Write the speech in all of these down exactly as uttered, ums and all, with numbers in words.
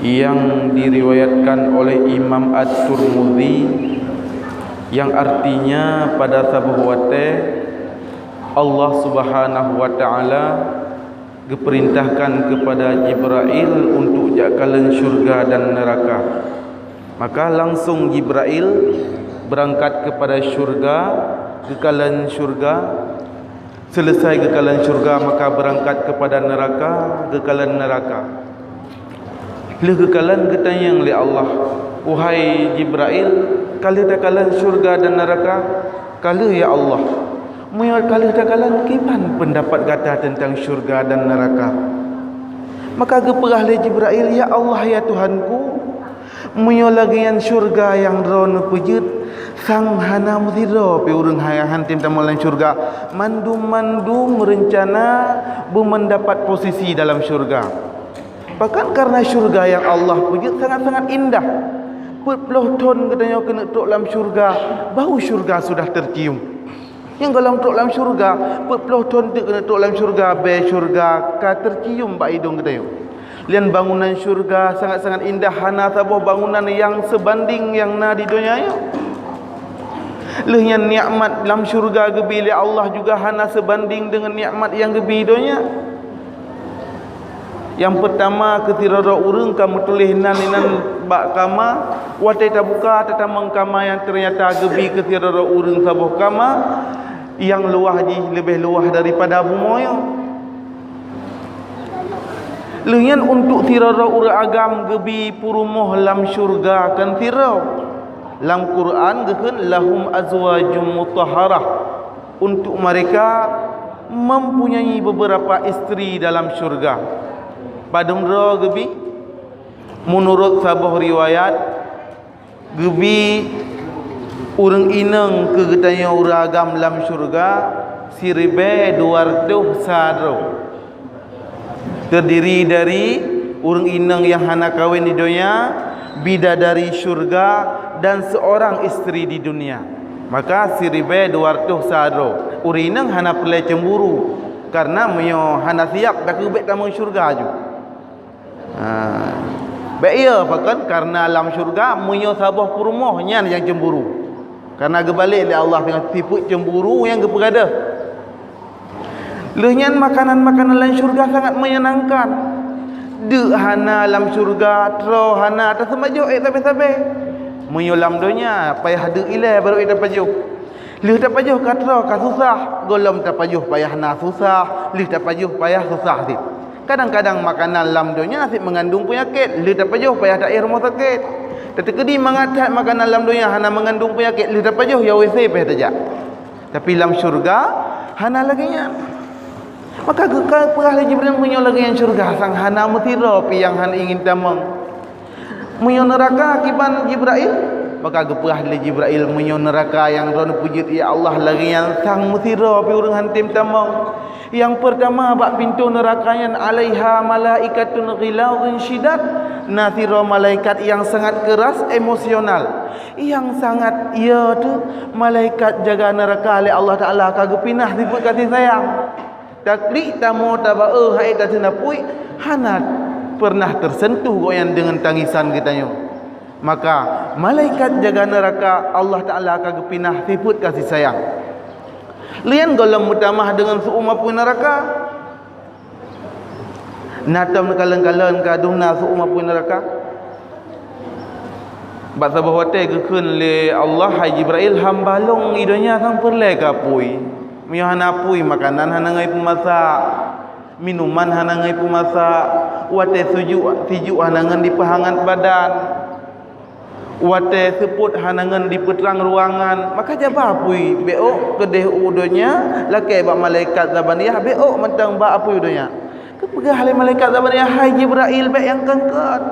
yang diriwayatkan oleh Imam At-Tirmidzi, yang artinya pada saboh watée Allah Subhanahu wa Ta'ala geupeurintahkan kepada Jibrail untuk jak kalon syurga dan neraka. Maka langsung Jibrail berangkat kepada syurga, geukalon syurga. Selesai geukalon syurga, maka berangkat kepada neraka, geukalon neraka. Lheueh geukalon geutanyong lé Allah, "Wahai Jibrail, ka lheueh takalon syurga dan neraka?" "Ka lheueh, ya Allah." "Meunyoe ka lheueh takalon, kiban peundapat gata teuntang syurga dan neraka?" Maka geupeugah lé Jibrail, "Ya Allah, ya Tuhanku, meunyoe lagée nyan syurga nyang droeneuh peujeuet, sang hana meusidroe pih ureuëng nyang han tem tamong lam syurga. Mandum-mandum reuncana beumeundapat posisi dalam syurga." Bahkan karena syurga nyang Allah peujeuet sangat-sangat indah. Peuet ploh thon geutanyoe keuneuk trok lam syurga, bau syurga sudah tercium. Nyang gohlom trok lam syurga, peuet ploh thon teuk keuneuk trok lam syurga, bée syurga ka tercium bak idong geutanyoe. Lian bangunan syurga sangat-sangat indah, hana saboh bangunan nyang seubanding nyang na di donya nyoe. Lheueh nyan nikmat lam syurga geubi lé Allah juga hana seubanding deungon nikmat nyang geubi donya. Nyang peurtama, keu sidroe ureuëng ka meutuléh nan inan bak kama, watée tabuka tatamong kama nyang teunyata geubi keu sidroe ureuëng saboh kama nyang luwah jih leubeh luwah daripada bumoe nyoe. Lheueh nyan untuk sidroe ureuëng agam geubi peurumoh lam syurga kon sidroe. Lam Quran geukheun, "Lahum azwajum mutahharah." Untuk mereka mempunyai beberapa istri dalam syurga. Padum droe geubi? Meunurot saboh riwayat, geubi ureuëng inong keu geutanyoe ureuëng agam lam syurga siribée dua reutôh sa droe. Terdiri dari ureuëng inong nyang hana kawen di donya, bidadari syurga, dan seorang istri di dunia. Maka siribée dua reutôh sa droe. Ureuëng inong hana peureulée cemburu, karena meunyoe hana siab, dak keuh bék tamong syurga ju. Ha. Bék iya, pakon? Karena lam syurga meunyoe saboh peurumoh, nyan nyang cemburu. Karena geubalek lé Allah dengan sifeuet cemburu nyang geupeugah deuh. Lheueh nyan makanan-makanan lam syurga sangat menyenangkan. Deuk hana lam syurga, troe hana, taseumajoh ék sabe-sabe. Meunyoe lam donya payah deuk ilée barô ék tapajoh. Lheueh tapajoh ka troe ka susah, gohlom tapajoh payah na susah, lheueh tapajoh payah susah cit. Kadang-kadang makanan lam donya cit mengandung penyakit, lheueh tapajoh payah taéh rumoh sakét. Tateukeudi mangat that makanan lam donya hana mengandung penyakit, lheueh tapajoh ya W C payah tajak. Tapi lam syurga hana lagée nyan. Maka geupeugah lé Jibril, "Meunyoe lagée nyan syurga, sang hana meusidroe pih nyang hana ingin tamong. Meunyoe neuraka kiban, Jibril?" Maka geupeugah lé Jibril, "Meunyoe neuraka nyang droeneuh peujeuet, ya Allah, lagée nyan, sang meusidroe pih ureuëng han tem tamong. Nyang peurtama, bak pintoe neuraka nyan alaiha malaikatun ghilazun syidad, na sidroe malaikat nyang sangat keuras emosional." Nyang sangat, iya teuh malaikat jaga neuraka lé Allah Taala ka geupinah sifeuet kasih sayang. Taklik tamoe taba-e hai tateuna puik, hana pernah tersentuh gobnyan deungon tangisan geutanyoe. Maka malaikat jaga neuraka Allah Taala ka geupinah sifeuet kasih sayang. Lian gohlom meutamah deungon seu'uem apui neuraka. Na tom kalon-kalon ka dum na seu'uem apui neuraka. Bak saboh watée geukheun lé Allah, "Hai Jibrail, hamba lôn i donya sang peureulée keu apui. Meunyoe hana apui, makanan hana ngon ipeumasak, minuman hana ngon ipeumasak, watée sujuk, sijuk hana ngon dipeuhangat badan." Watée seupôt hana ngon dipeutrang ruangan, maka jaba apui bék ôk keudeh u donya, lakée bak malaikat Zabaniyah bék ôk mantong bak apui u donya. Geupeugah lé malaikat Zabaniyah, "Hai Jibrail, bék nyang kon-kon.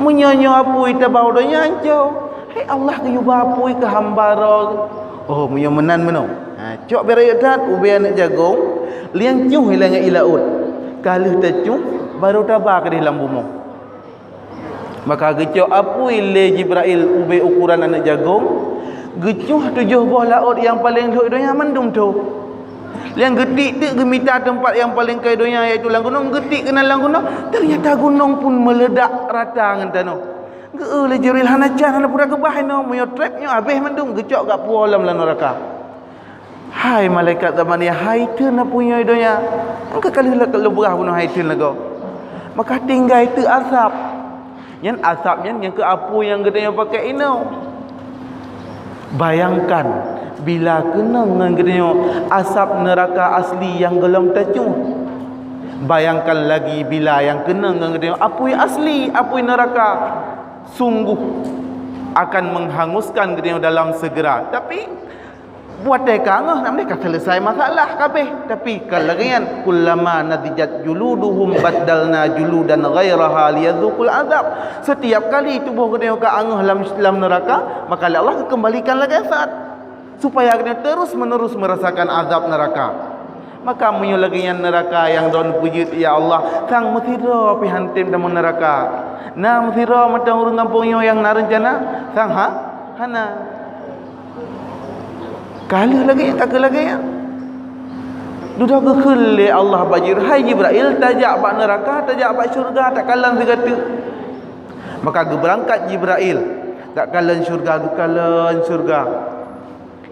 Meunyoe nyoe apui taba u donya, anco. Hai Allah geuyue ba apui keu hamba droe." "Oh, meunyoe meunan meunoe. Ha, cok bék rayeuk that, ubé aneuëk jagong, liang cúh ilée ngon ié laôt. Ka lheueh tacúh, barô taba keudeh lam bumoe." Maka geucok apui lé Jibrail ubé ukuran aneuëk jagong, geucúh tujoh boh laôt nyang paleng lhok donya mandum tho. Nyang geutik teuk geumita teumpat nyang paleng keu donya, yaitu lam gunong, geutik keunan lam gunong, ternyata gunong pun meuledak rata ngon tanoh. Geu-eu lé Jibril, "Hana can, hana peue keubah inoe, meunyoe treb nyoe habéh mandum, geucok gak puwoe lom lam neuraka." "Hai malaikat Zabaniyah, hai theun na puwoe donya, angka ka lheueh leubeurah bunoe hai theun lagoe." Maka tinggai teuk asab. Nyan asab nyan nyang keu apui nyang geutanyoe pakai inoe. Bayangkan, bila keunong ngon geutanyoe asab neuraka asli nyang gohlom tacuh. Bayangkan lagi bila nyang keunong ngon geutanyoe apui asli, apui neuraka. Sungguh akan menghanguskan geutanyoe dalam segera. Tapi, buat ka ngeuh, nak ka selesai masalah kabeh. Tapi, ka lagée nyan, "Kullama nadijat juluduhum baddalna juludan ghairaha liyadzuqul azab." Setiap kali tuboh geutanyoe ka angeuh lam, lam neuraka, maka lé Allah geukeumbalikan lagée that, supaya geutanyoe terus-menerus merasakan azab neuraka. Maka meunyoe lagée nyan neuraka nyang droeneuh peujeuet, ya Allah, sang meusidroe pih han tem tamong neuraka. Na meusidroe mantong ureuëng gampông nyoe nyang na reuncana? Sang ha? Hana. Ka lheueh lagée nyan, ka keuh lagée nyan. Dudoe geukheun lé Allah bak Jibril, "Hai Jibril, tajak bak neuraka, tajak bak syeuruga, takalon sigoe teuk." Maka geubeurangkat Jibril, takalon syeuruga, geukalon syeuruga.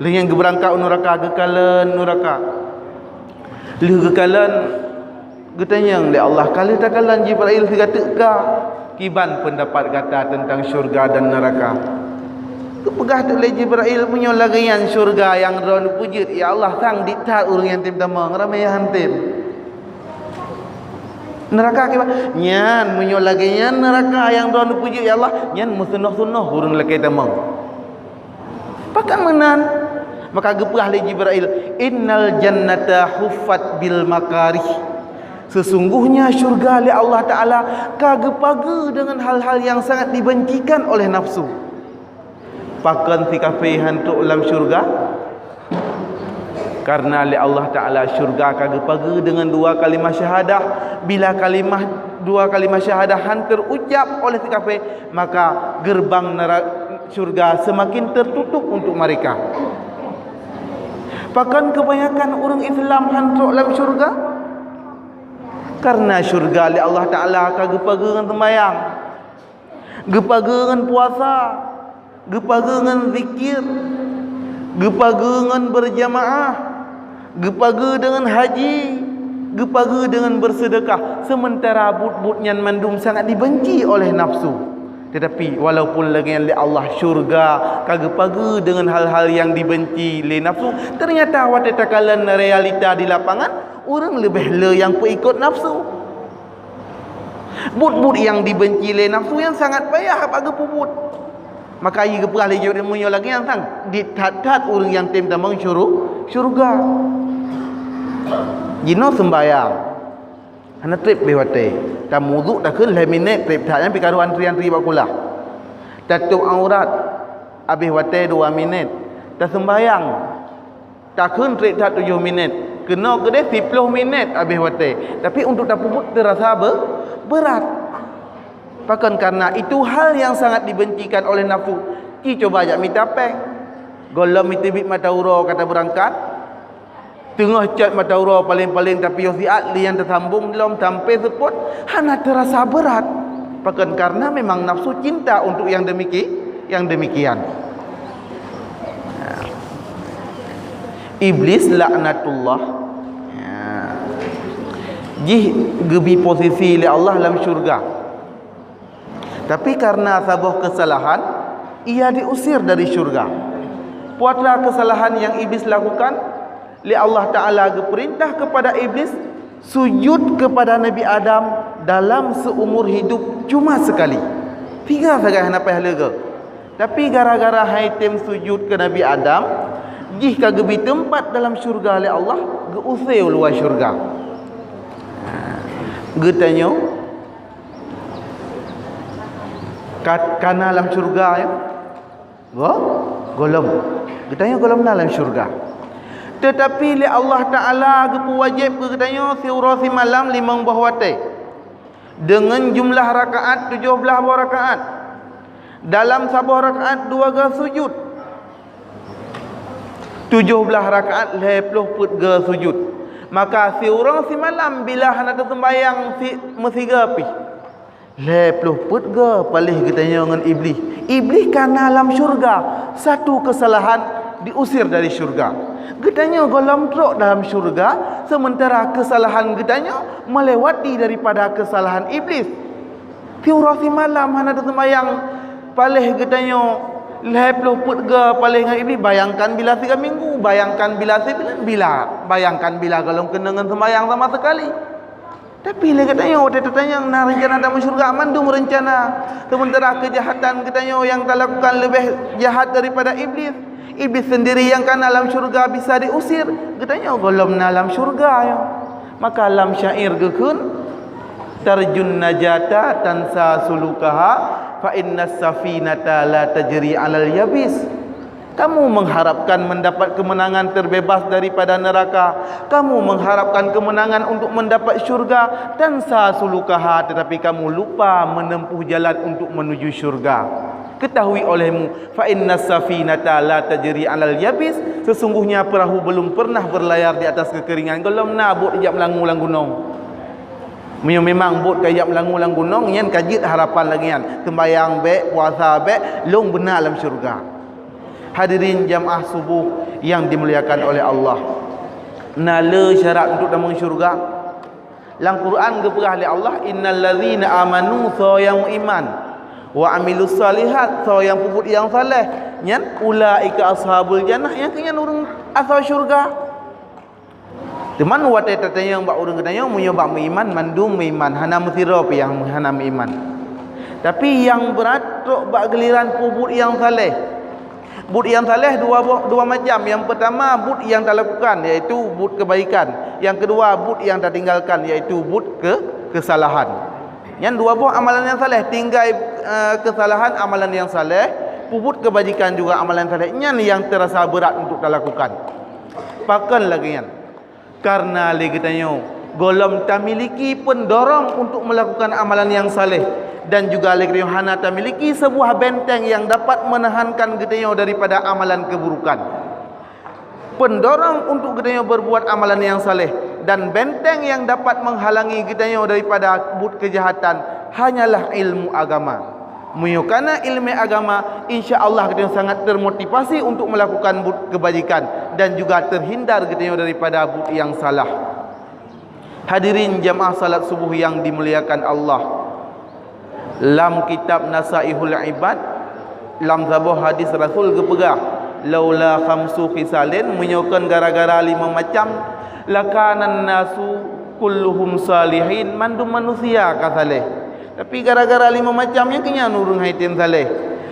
Lheueh nyan geubeurangkat u neuraka, geukalon neuraka. Lheueh geukalon, geutanyong lé Allah, "Ka lheueh takalon Jibril sigoe teuk ka? Kiban peundapat gata teuntang syeuruga dan neuraka?" Geupeugah teuk lé Jibril, "Meunyoe lagée nyan syeuruga nyang droeneuh peujeuet, ya Allah, sang diet that ureuëng nyang tem tamong, ramé nyang han tem. Neuraka kiban? Nyan, meunyoe lagée nyan neuraka nyang droeneuh peujeuet, ya Allah, nyan meuseunoh-seunoh ureuëng lakée tamong." Pakon meunan? Maka geupeugah lé Jibril, "Innal jannata huffat bil makarih." Sesungguhnya syurga lé Allah Ta'ala ka geupageue deungon hal-hal nyang sangat dibencikan oleh nafsu. Pakon si kafé han trok lam syurga? Karena lé Allah Ta'ala syurga ka geupageue deungon dua kalimah syahadah. Bila kalimah, dua kalimah syahadah han terucap oleh si kafé, maka gerbang nera-, syurga semakin tertutup untuk mereka. Pakon keubanyakan ureuëng Islam han trok lam syurga? Karena syurga lé Allah Ta'ala ka geupageue ngon seumayang, geupageue ngon puasa, geupageue ngon zikir, geupageue ngon beurjamaah, geupageue deungon haji, geupageue deungon beureuseudekah, seumeuntara buet-buet nyan mandum sangat dibenci oleh nafsu. Tetapi, walaupun lagée nyan lé Allah syurga ka geupageue deungon hal-hal nyang dibenci lé nafsu, ternyata watée takalon realita di lapangan, ureuëng leubeh le nyang peuikot nafsu. Buet-buet nyang dibenci lé nafsu nyang sangat payah bak geupeubuet. Maka ie geupeugah lé Jibril, "Meunyoe lagée nyan sang, diet that-that ureuëng nyang tem tamong syuru-, syurga." Jinoe seumbayang. Hana treb beh watée. Tamuduk takheun lhée minét, treb that nyan pih ka dua antri-antri bak kulah. Tatôb aurat, abeh watée dua minét. Taseumbayang. Takheun treb that tujoh minét, keunoe keudeh siploh minét abeh watée. Tapi untuk tapeubuet teurasa be-, beurat. Pakon karena itu hal yang sangat dibencikan oleh nafsu. Ci coba jak mita péng. Gohlom miteubiet mata uroe ka tabeurangkat. Teungoh cot mata uroe paleng-paleng tapiôh siat lé nyang tasambong lom sampoe seupôt, hana teurasa beurat. Pakon karena memang nafsu cinta untuk yang demiki-, yang demikian. Iblis laknatullah, ya, jih geubi posisi lé Allah lam syurga. Tapi karena saboh keusalahan, ia diusir dari syurga. Peue teuma keusalahan nyang Iblis lakukan? Lé Allah Ta'ala geupeurintah keupada Iblis sujud keupada Nabi Adam dalam seumur hidup cuma sekali. Tiga sagai hana payah leuga. Tapi gara-gara han tem sujud keu Nabi Adam, jih ka geubi teumpat dalam syurga lé Allah, geu-use u luwa syurga. Geutanyoe ka, ka na lam syurga, ya? Go-, gohlom. Geutanyoe gohlom na lam syurga. Teutapi lé Allah Ta'ala geupeuwajéb keu geutanyoe siuroe simalam limong boh watée. Deungon jumlah rakaat tujoh blaih boh rakaat. Dalam saboh rakaat dua ga sujud. Tujoh blaih rakaat lhèe ploh peuet goe sujud. Maka siuroe simalam bila hana teuseumbahyang si meusigoe pih, lhèe ploh peuet goe paléh geutanyoe ngon Iblih. Iblih ka na lam syeuruga, satu keusalahan diusir dari syeuruga. Geutanyoe gohlom trok dalam syeuruga, seumeuntara keusalahan geutanyoe meulewati daripada keusalahan Iblih. Siuroe simalam hana teuseumbahyang paléh geutanyoe lhèe ploh peuet goe paléh ngon Iblih. Bayangkan bila siga minggu, bayangkan bila sibuleuen, bila, bayangkan bila gohlom keunong ngon seumbahyang sama seukali. Tapi lé geutanyoe watèe tatanyong na reuncana tamong syeuruga, mandum reuncana. Seumeuntara keujahatan geutanyoe nyang talakukan leubeh jahat daripada Iblih. Iblih seundiri nyang ka na lam syeuruga bisa diusir, geutanyoe gohlom na lam syeuruga nyoe. Maka lam syair geukheun, "Tarjun najata tansa sulukaha, fa innas safinata la tajri alal yabis." Kamu mengharapkan mendapat kemenangan terbebas daripada neraka. Kamu mengharapkan kemenangan untuk mendapat syurga, tansa sulukaha, tetapi kamu lupa menempuh jalan untuk menuju syurga. Ketahui olehmu, fa innas safinata la tajri alal yabis, sesungguhnya perahu belum pernah berlayar di atas kekeringan. Gohlom na bot ijak meulangu lam gunong. Meunyoe memang bot ka ijak meulangu lam gunong, nyan ka jeuet harapan lagèe nyan. Seumbahyang bèk, puasa bèk, lôn beuna lam syurga. Hadirin jamaah subuh yang dimuliakan oleh Allah. Na le syarat untuk tamong syurga? Lam Quran geupeugah lé Allah, "Innal ladzina amanu," soe nyang meuiman, "wa amilus shalihat," soe nyang peubuet nyang saleh, nyan, "ulaika ashabul jannah," nyang keu nyan ureueng asoe syurga. Teuma watèe tatanyong bak ureueng geutanyoe, meunyoe bak meuiman, mandum meuiman, hana meusidroe pih nyang hana meuiman. Tapi nyang brat trok bak giliran peubuet nyang saleh. Buet nyang saleh dua boh, dua macam. Nyang peutama, buet nyang talakukan, yaitu buet keubaikan. Nyang keudua, buet nyang tatinggalkan, yaitu buet ke-, keusalahan. Nyan dua boh amalan nyang saleh, tinggai, eh, keusalahan, amalan nyang saleh, peubuet keubajikan juga amalan saleh. Nyan nyang teurasa brat untuk talakukan. Pakon lagèe nyan? Kareuna lé geutanyoe gohlom tamiliki peundorong untuk melakukan amalan nyang saleh, dan juga lé geutanyoe hana tamiliki seubuah benteng nyang dapat meunahankan geutanyoe daripada amalan keuburukan. Peundorong untuk geutanyoe berbuat amalan nyang saleh dan benteng nyang dapat menghalangi geutanyoe daripada buet keujahatan hanyalah ilmu agama. Meunyoe kana ileumèe agama, insya Allah geutanyoe sangat termotivasi untuk melakukan buet keubajikan dan juga terhindar geutanyoe daripada buet nyang salah. Hadirin jamaah salat subuh yang dimuliakan Allah. Lam kitab Nasaihul Ibad, lam saboh hadis Rasul geupeugah, "Laula khamsu khisalin," meunyoe kon gara-gara limong macam, "lakanan nasu kulluhum salihin," mandum manusia ka saleh. Tapi gara-gara limong macam nyan keu nyan ureueng hai tem saleh.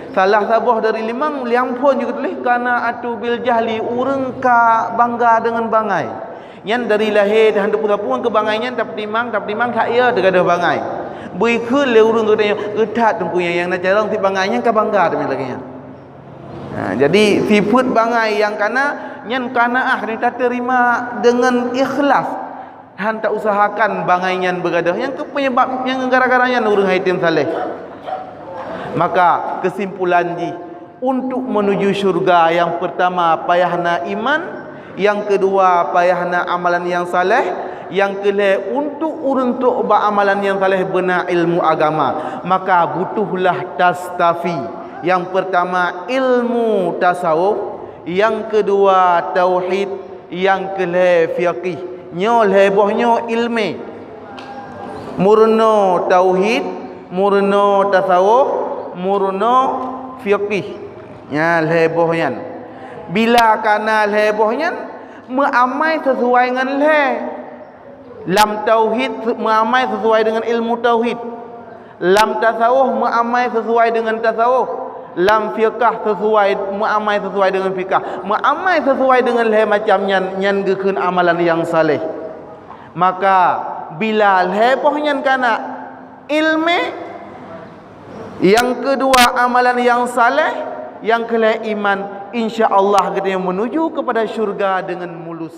Salah saboh dari limong, lam phon jeuet geutuléh, "Qana'atu bil jahli," ureueng ka bangga deungon bangai. Nyan dari lahé hana teupeu sapeue keu bangai nyan, tapeutimang, tapeutimang that ya teugadôh bangai. Beukheun lé ureueng geutanyoe, "Euthat teungku nyan, nyang na carông sit bangai nyan ka bangga teuma lagèe nyan." Ha, jadi sifeuet bangai nyang kana nyan qanaah, nyang tateurima deungon ikhlas. Han ta usahakan bangai nyan beugadôh. Nyang keu peunyeubab nyang gara-gara nyan ureueng hai tem saleh. Maka keusimpulan jih, untuk menuju syurga nyang peurtama payah na iman, nyang keudua payah na amalan nyang saleh, nyang keulhèe untuk ureueng trok bak amalan nyang saleh beuna ilmu agama. Maka butuhlah tastafi. Nyang peurtama ilmu tasawuf, nyang keudua tauhid, nyang keulhèe fiqih. Nyoe lhèe boh nyoe ileumèe. Meurunoe tauhid, meurunoe tasawuf, meurunoe fiqih. Nyan lhèe boh nyan. Bila kana lhèe boh nyan, meuamai sisuai ngon lhèe. Lam tauhid meuamai sisuai deungon ilmu tauhid. Lam tasawuf meuamai sisuai deungon tasawuf. Lam fiqah sisuai, meuamai sisuai deungon fiqah. Meuamai sisuai deungon lhèe macam nyan, nyan geukheun amalan nyang saleh. Maka bila lhèe boh nyan kana, ileumèe, nyang keudua amalan nyang saleh, nyang keulhèe iman, insya Allah geutanyoe meunuju keupada syurga deungon mulus.